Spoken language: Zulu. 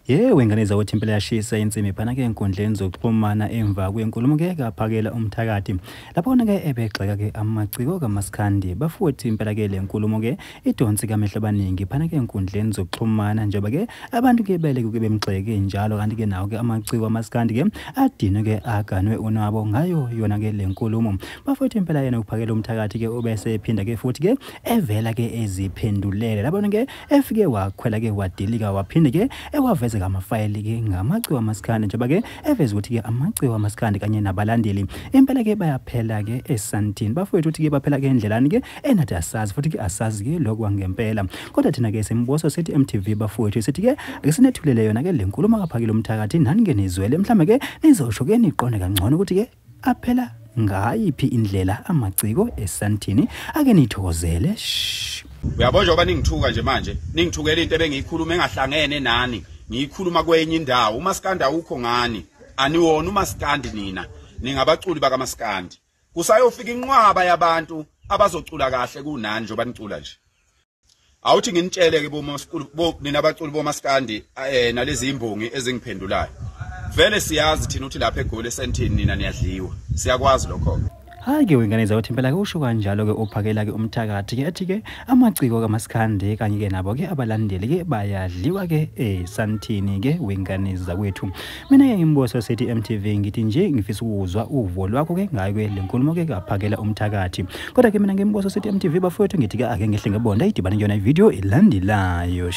Yewe ngane zakwethu, impela yashisa insimi phana-ke enkundleni zokuxhumana emva kwenkulumo-ke kaPhakela Umthakathi. Lapho-ke ebegxeka-ke amaciko kaMaskandi. Bafowethu, impela-ke le nkulumo-ke idonse kamehlo abaningi phana-ke enkundleni zokuxhumana, njengoba-ke abantu-ke beleke bemgxeke njalo, kanti-ke nawo-ke amaciko amaskandi-ke adinwe-ke aganwe unwabo ngayo yona-ke le nkulumo. Bafowethu, impela yena uPhakela Umthakathi-ke ubese ephinda-ke futhi-ke evela-ke eziphendulele. Lapho-ke efike wakhwela-ke wadilika, waphinde-ke ewaveze amafayili-ke ngamaciko amaskandi, njengoba-ke eveza ukuthi-ke amaciko amaskandi kanye nabalandeli impela-ke bayaphela-ke esantini. Bafowethu, ukuthi-ke baphela-ke endlelani-ke enathi asazi, futhi-ke asazi-ke lokhu kwangempela, kodwa thina-ke simbuso sithi MTV. Bafowethu, sithi-ke ake sinethulele yona-ke le nkulumo kaPhakela Umthakathi, nani-ke nizwele, mhlawumbe-ke nizosho-ke niqonde kangcono ukuthi-ke aphela ngayiphi indlela amaciko esantini. Ake nithokozele. Uyabona, njengoba ningithuka nje manje, ningithukela into ebengiyikhuluma engahlangene nani, ngiyikhuluma kwenye indawo. Umaskandi awukho ngani, aniwona umaskandi nina, ningabaculi bakamaskandi. Kusayofika inqwaba yabantu abazocula kahle kunani njengoba nicula nje. Awuthi nginitshele ke nina abaculi bomaskandi nalezi imbongi ezingiphendulayo, vele siyazi thina ukuthi lapha eGoli esentini nina niyadliwa, siyakwazi lokho. Hhayi-ke wengane zakwethu, impela-ke usho kanjalo-ke uPhakela-ke Umthakathi-ke, ethi-ke amaciko kamaskandi kanye-ke nabo-ke abalandeli-ke bayadliwa-ke esantini-ke. Wengane zakwethu, mina-ke ngimbuso sithi MTV, ngithi nje ngifisa ukuzwa uvo lwakho-ke ngayo-ke le nkulumo-ke kaPhakela Umthakathi. Kodwa-ke mina ngimbuso sithi MTV, bafowethu, ngithi-ke ake ngehle ngebonda, idibane kuyona ividiyo elandelayo.